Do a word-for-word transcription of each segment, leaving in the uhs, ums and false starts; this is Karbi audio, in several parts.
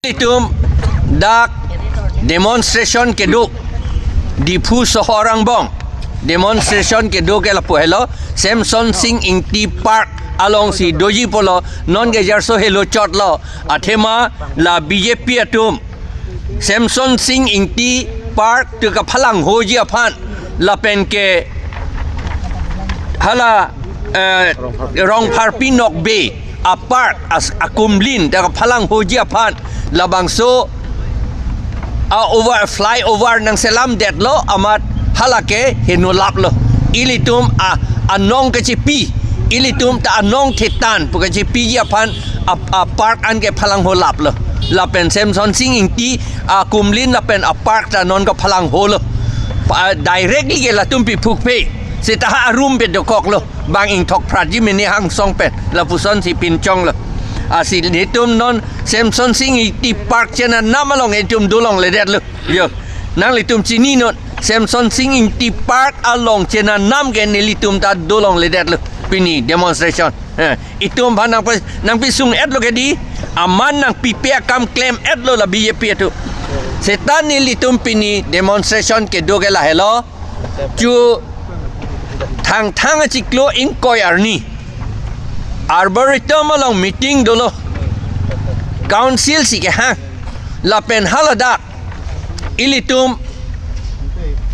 Itum dak demonstration kedo, Diphu sohor angbong demonstration kedo ke lapu helo, Semson Sing Ingti Park alongsi doji pulo, non ke jarso helo chotlo, athema la B J P atum Semson Sing Ingti Park tu kaphalanghoji aphan lapen ke hala, eh, Rongpharpi Nokbe a park as akumlin ta kaphalanghoji aphan labangso a over, flyover nangselamdetlo amat hala ke heno laplo. Ilitum a anong kachipi, ilitum ta anong thetan pu kachipiji aphan a, a park an ke phalangho laplo. Lapen Semson Sing Ingti akumlin lapen a park ta non kaphalangholo. Pa, directly ke latum piphukpe. Seta ha arum pe dokoklo. Bang ingthok phratji mene hangsong pen lapusonsi pinchonglo. Lasi netum non Semson Sing Ingti Park chenanam along etum dolongledetlo. Yo. Nanglitum chininon, Semson Sing Ingti Park along chenanam ke nelitum ta dolongledetlo. Pini demonstration. Eh, itum aphan nangpi, nangpisung-etlo ke di, aman nangpipe akam klem-etlo la B J P atum. Seta nelitum pini demonstration kedo ke lahelo. Chu Thangthang achiklo ingkoi arni Arboretum along meeting dolo. Council si kehang. Lapen haladak ilitum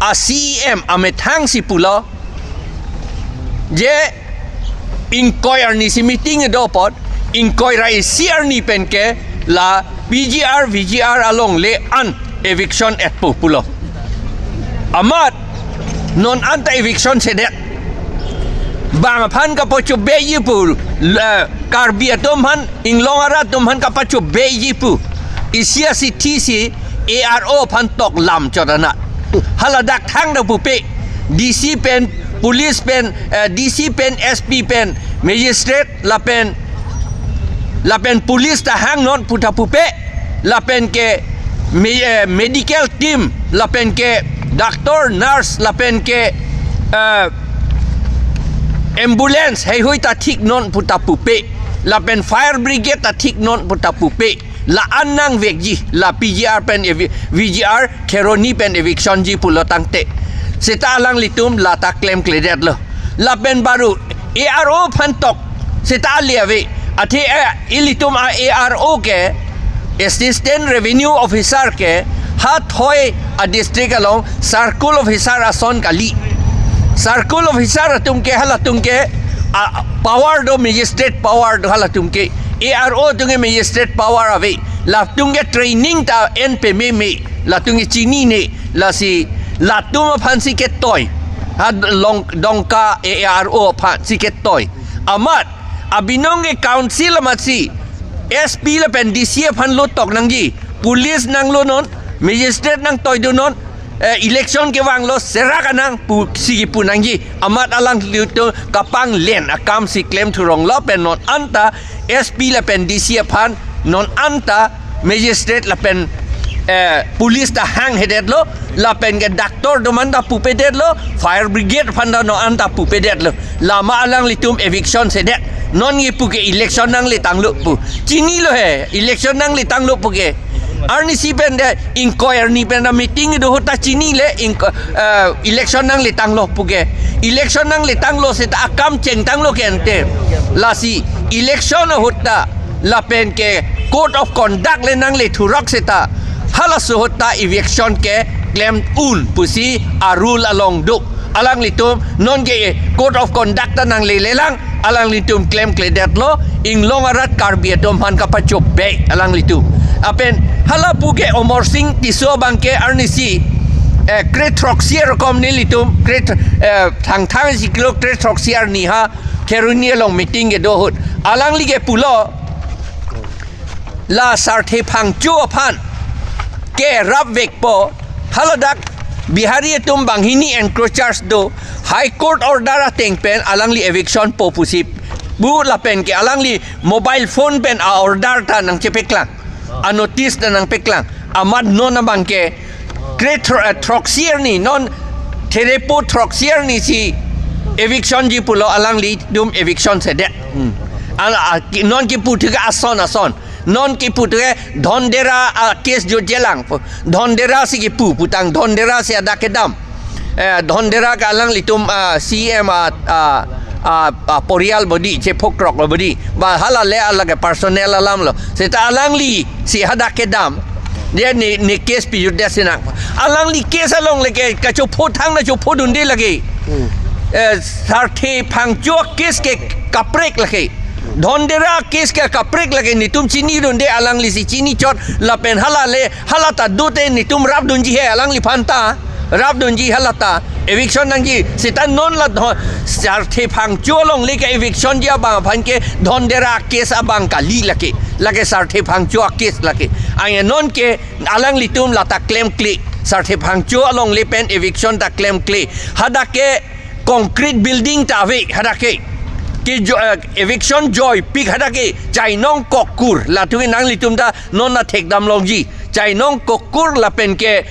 a C E M amethang si pulo, je ingkoi arni si meeting do apot, ingkoi ra isi arni pen ke la P G R, V G R along le an eviction-etpo pulo. Amat non anta eviction sedet. Bang aphan kapachobeji pu, la Karbi atum aphan, inglong arat atum aphan kapachobeji pu isi asithi si A R O aphan toklam chot anat. Haladak thangta pupe, D C pen, police pen, eh, D C pen, S P pen, magistrate lapen, lapen police ta hangnon pu ta pupe, lapen ke me-, eh, medical team, lapen ke doctor, nurse, lapen ke, eh, ambulance heihui ta thiknon pu ta pupe, lapen fire brigade ta thiknon pu ta pupe. La an nangvekji, la P G R pen evi-, V G R Kheroni pen eviction ji pulo tangte. Seta alanglitum la ta klemkledetlo. Lapen baru A R O aphan tok seta ale ave. Athe, eh, ilitum a A R O ke, Assistant Revenue Officer ke, ha thoi a district along circle officer ason kali. Circle officer atum ke halatum ke, a, power do, magistrate power do halatum ke. A R O atum ke magistrate power ave. Latum ke training ta en pememe. Latum ke chinine. Lasi latum aphan si ketoi. Ha long, Dongka A R O aphan si ketoi. Amat abinong ke council amat si S P lapen D C aphan lo tok nangji. Police nanglonon, magistrate nangtoidunon, eh, election kevanglo serak anang pusi kipu nangji. Amat alanglitum kapanglen akam si klem thurong lapen non anta S P lapen D C aphan, non anta magistrate lapen, eh, police ta hanghedetlo, lapen ke doctor atum anta pupedetlo, fire brigade aphan ta non anta pupedetlo. Lama alanglitum eviction sedet. Non kipu ke election nangletanglo pu. Chinilo he, election nangletanglo pu ke. Arnisi pen de, ingkoi arni pen ta meeting do ahut ta chinile, ingko-, eh, election nangletanglo pu ke. Election nangletanglo seta akam chengtanglo ke ante. Lasi election ahut ta lapen ke code of conduct le nangle thurok seta halaso ahut ta eviction ke klem un pusi a rule along do. Alanglitum non ke code of conduct ta nanglelelang, alanglitum klemkledetlo, inglong arat Karbi atum aphan kapachobe alanglitum. Lapen hala pu ke Amarsing Tisso abang ke arnisi, eh, kre throksi arkom nelitum, kre thr-, eh, Thangthang achiklo kre throksi arni ha Kheroni along meeting kedo ahut. Alangli ke pulo, la Sarthe Phangcho aphan ke rapvekpo, haladak Bihari atum banghini encroachers do, High Court order ateng pen alangli eviction po pusi pu lapen ke alangli mobile phone pen a order ta nangchepeklang, a notice ta nangpeklang. Amat non abang ke kre thro-, eh, throksi arni, non therepo throksi arni si eviction ji pulo, alanglitum eviction sedet. Hmm. Al-, a, ki-, non kipu thik ason ason. Non kipu tu ke Dhondera a case jutjelang. Dhondera si kipu putang Dhondera si hadak kedam. Eh, Dhondera ke alanglitum, ah, C M a, ah, ah, ah, porial bodi, chephok krok lo bodi. Ba hala le alage personal alam lo. Seta alangli si hadak kedam. Dia ni, ni case pijut dia sinang. Alangli case along leke kachopho thang na chopho dunde lake. Hmm. Eh, Sarthe Phangcho case ke kaprek lake. Dhondera case ke kaprek lake, netum chini dunde, alangli si chini chot lapen hala le, hala ta dote netum rap dunji he alangliphan ta. Rap dunji hala ta. Eviction nangji seta non la Dho-, Sarthe Phangcho along leke eviction ji abang aphan ke Dhondera case abang kali lake. Lake Sarthe Phangcho case lake. Anke non ke alanglitum lata klemkle. Sarthe Phangcho along le pen eviction ta klemkle. Hadak ke concrete building ta ave hadak ke. Ke jo-, eh, eviction joipik hadak ke Chainong Kokkur. Latu ke nanglitum ta non na thekdam longji. Chainong Kokkur lapen ke,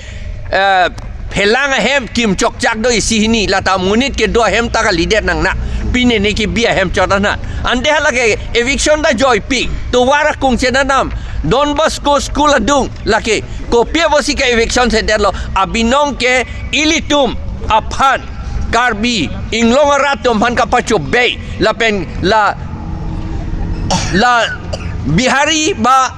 eh, Phelang ahem kim chokchak do isi hini lata monit kedo ahem ta kalidet nang na. Pine ne ke bi ahem chot na. Ante halake eviction ta joipik. Tovar akung chenanam. Don Bosco School adung lake. Kopi apotsi ke eviction sedetlo. Abinong ke ilitum aphan Karbi Anglong arat atum aphan kapachobei lapen la, la Bihari ba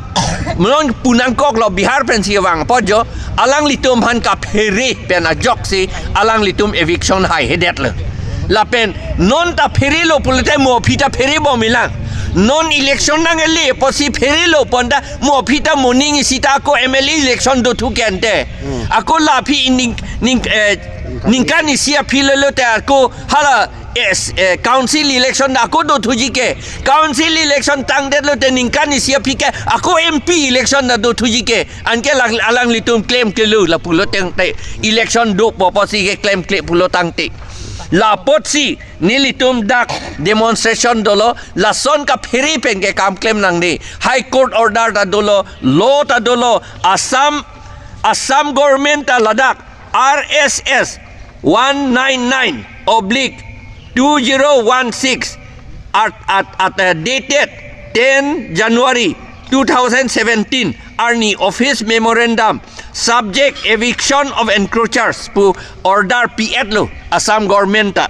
non punangkok lo Bihar pensi vang apot jo alanglitum aphan kaphere pen ajoksi alanglitum eviction hai hedetlo. Lapen non ta pherelo pulote mo aphi ta phere bom ilang. Non election nang ele apotsi pherelo pon ta mo aphi ta moning isi ta ako M L A election dothu ke ante. Hmm. Ako la aphi ning, ning, eh, ningkan isi aphi lelo te ako hala, eh, s-, eh, council election ako dothuji ke. Council election tangdetlo te ningkan isi aphi ke ako M P election ta dothuji ke. Anke lang, alanglitum klemklelo lapulo tangte. Election dopo apotsi ke klemkle pulo tangte. La apotsi nelitum dak demonstration dolo, lason kaphere pen ke kam klem nangne. High Court order ta dolo, law ta dolo, Assam, Assam government ta ladak R S S one nine nine oblique two zero one six at, at, at, uh, dated ten January two thousand seventeen arni office memorandum subject eviction of encroachers pu order pi-etlo Assam government ta.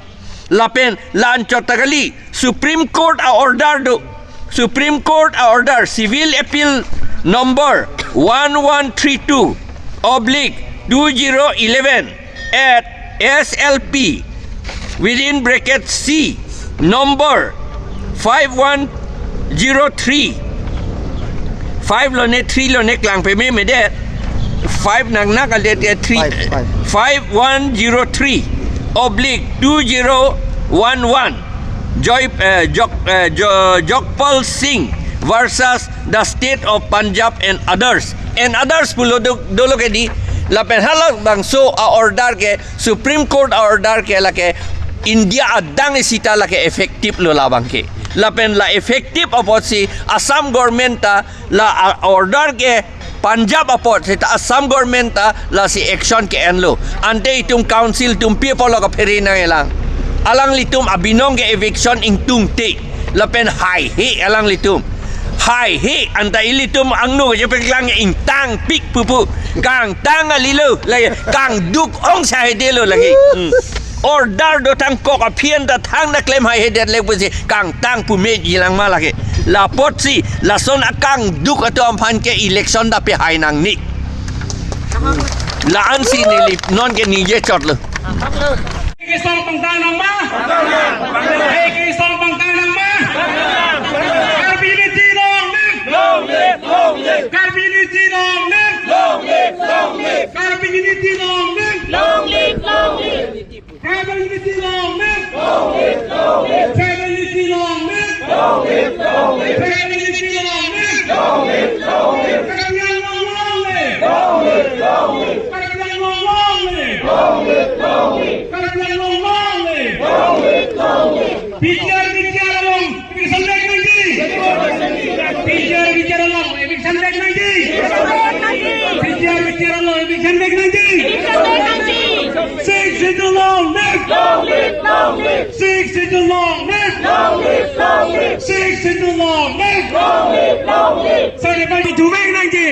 Lapen la anchot ta kali Supreme Court a order do. Supreme Court a order civil appeal number one one three two oblique two zero eleven at S L P within bracket C number five one zero three. Five lo ne three lo ne klang peme mede. Five nang nak adet ke three. Five, five. Five one zero three oblique two zero one one. Joy, eh, Jog, eh, Jo-, Jogpal Singh versus the State of Punjab and others. And others pulo do, dolo ke di lapen halabangso a order ke Supreme Court a order ke lake India adang isi ta lake effective lo labang ke. Lapen la effective apotsi Assam government ta la a order ke Punjab apot seta Assam government ta lasi action ke-enlo. Ante itum council atum pi apotlo kaphere nang elang. Alanglitum abinong ke eviction ingtungte. Lapen haihe alanglitum. Haihe anta ilitum angno ke jepeklang ingtangpik pupu. Kangtang alilo. Lagi kangduk ong sahedelo lagi. Hmm. Order do tangkok aphi anta thang na klem haihedet le pusi kangtang pume jilang ma lake. La apotsi lason akangduk atum aphan ke election ta pehai nangne. La ansi neli non ke ningje chotlo. Kesong pangtang nang ma? Hei, kesong pangtang nang ma? Karbi unity long live! Long live, long live! Karbi unity long live! Long live, long live! Karbi unity long live! Long live, long live! Tribal unity long live! Long live, long live! Tribal unity long live! Long live, long live! Tribal unity long live! Long live, long live! Karbi Anglong long live! Long live, long live! Karbi Anglong long live! Long live, long live! Karbi Anglong long live! Long live, long live! P G R, P G R along eviction back nangji! P G R, P G R along eviction back nangji! P G R, P G R along eviction back nangji! Sixth Schedule long live! Long live, long live! Sixth Schedule long live! Long live, long live. Sixth Schedule long live. Long live, long live. Sir, party dovek nangji.